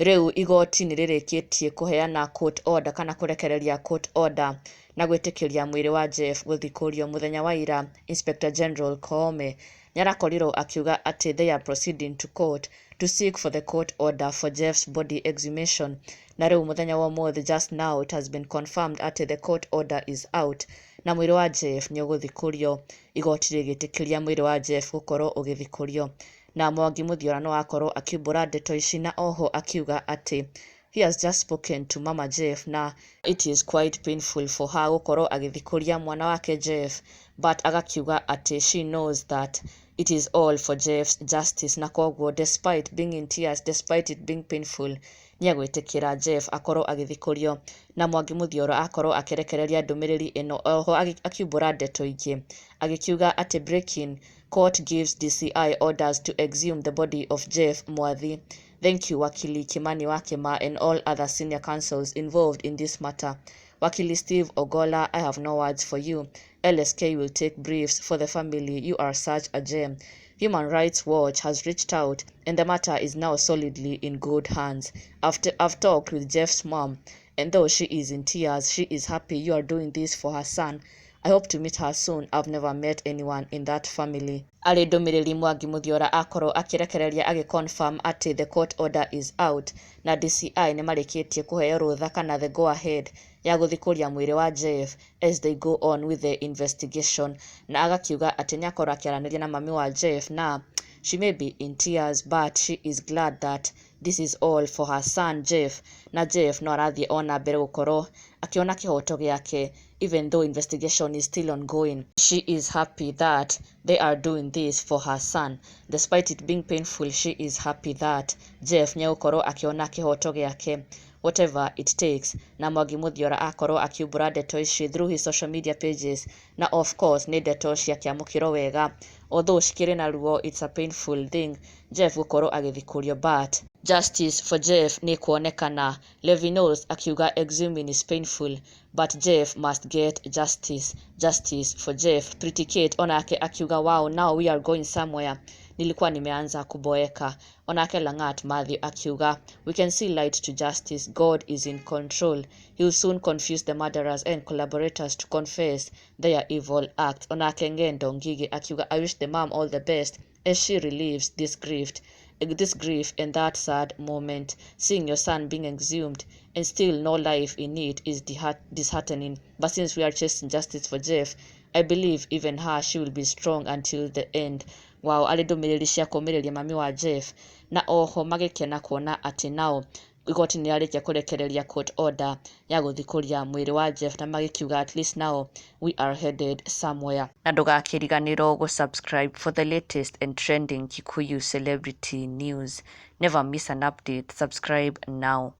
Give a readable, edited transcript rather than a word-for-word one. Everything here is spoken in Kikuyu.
Rĩu igoti nĩ rĩrĩkĩtie kũheana court order kana kũrekereria court order na gwĩtĩkĩria mwĩrĩ wa Jeff gũthikũrio mũthenya wa ira. Inspector General Koome nĩ arakorirwo akiuga atĩ they are proceeding to court to seek for the court order for Jeff's body exhumation. Na rĩu mũthenya wa ũmũthĩ, just now, it has been confirmed atĩ the court order is out na mwĩrĩ wa Jeff nĩ ũgũthikũrio, igoti rĩgĩtĩkĩria mwĩrĩ wa Jeff gũkorwo ũgĩthikũrio. Na Mwangi Muthiora no akorwo akiumbũra ndeto ici na oho akiuga atĩ he has just spoken to Mama Jeff na it is quite painful for her gũkorwo agĩthikũria mwana wake Jeff, but agakiuga atĩ she knows that it is all for Jeff's justice, na koguo despite being in tears, despite it being painful, nĩ egwĩtĩkĩra Jeff akorwo agĩthikũrio. Na Mwangi Muthiora akorwo akĩrekereria ndũmĩrĩri ĩno oho akiumbũra ndeto ingĩ agĩkiuga atĩ breaking: court gives DCI orders to exhume the body of Jeff Mwathi. Thank you, Wakili Kimani Wakima and all other senior counsels involved in this matter. Wakili Steve Ogola, I have no words for you. LSK will take briefs for the family. You are such a gem. Human Rights Watch has reached out and the matter is now solidly in good hands. After I've talked with Jeff's mom, and though she is in tears, she is happy you are doing this for her son. I hope to meet her soon. I've never met anyone in that family. Arĩ ndũmĩrĩri Mwangi Muthiora akorwo akĩrekereria agĩconfirm atĩ the court order is out na DCI nĩ marĩkĩtie kũheo rũtha kana the go ahead ya gũthikũria mwĩrĩ wa Jeff as they go on with the investigation. Na agakiuga atĩ nĩ akorwo akĩaranĩria na mami wa Jeff na she may be in tears, but she is glad that this is all for her son Jeff, na Jeff no arathiĩ ona mbere gũkorwo akĩona kĩhoto gĩake even though investigation is still ongoing. She is happy that they are doing this for her son. Despite it being painful, she is happy that Jeff nĩegũkorwo akĩona kĩhoto gĩake whatever it takes. Na Mwangi Muthiora akorwo akiumbũra ndeto ici through his social media pages, na of course nĩ ndeto ciakĩamũkĩrwo wega, although cikĩrĩ na ruo. It's a painful thing Jeff gũkorwo agĩthikũrio, but justice for Jeff nĩ kuonekana. Levinos akiuga exhuming is painful, but Jeff must get justice. Justice for Jeff. Pretty Kate onake akiuga, "Wow, now we are going somewhere. Nilikuwa nimeanza kuboeka." Onake Langat Mathew akiuga, "We can see light to justice. God is in control. He will soon confuse the murderers and collaborators to confess their evil acts." Onake Ngendo Ngigi akiuga, "I wish the mom all the best as she relieves this grief and that sad moment. Seeing your son being exhumed and still no life in it is disheartening. But since we are chasing justice for Jeff, I believe even her, she will be strong until the end." Wow, arĩ ndũmĩrĩri cia kũũmĩrĩria mami wa Jeff na oho magĩkena kuona atĩ nao igoti nĩ rĩarĩkia kũrekereria court order ya gũthikũria mwĩrĩ wa Jeff, na magĩkiuga at least now we are headed somewhere. Na ndũgakĩriganĩrwo gũ-subscribe for the latest and trending Kikuyu celebrity news. Never miss an update. Subscribe now.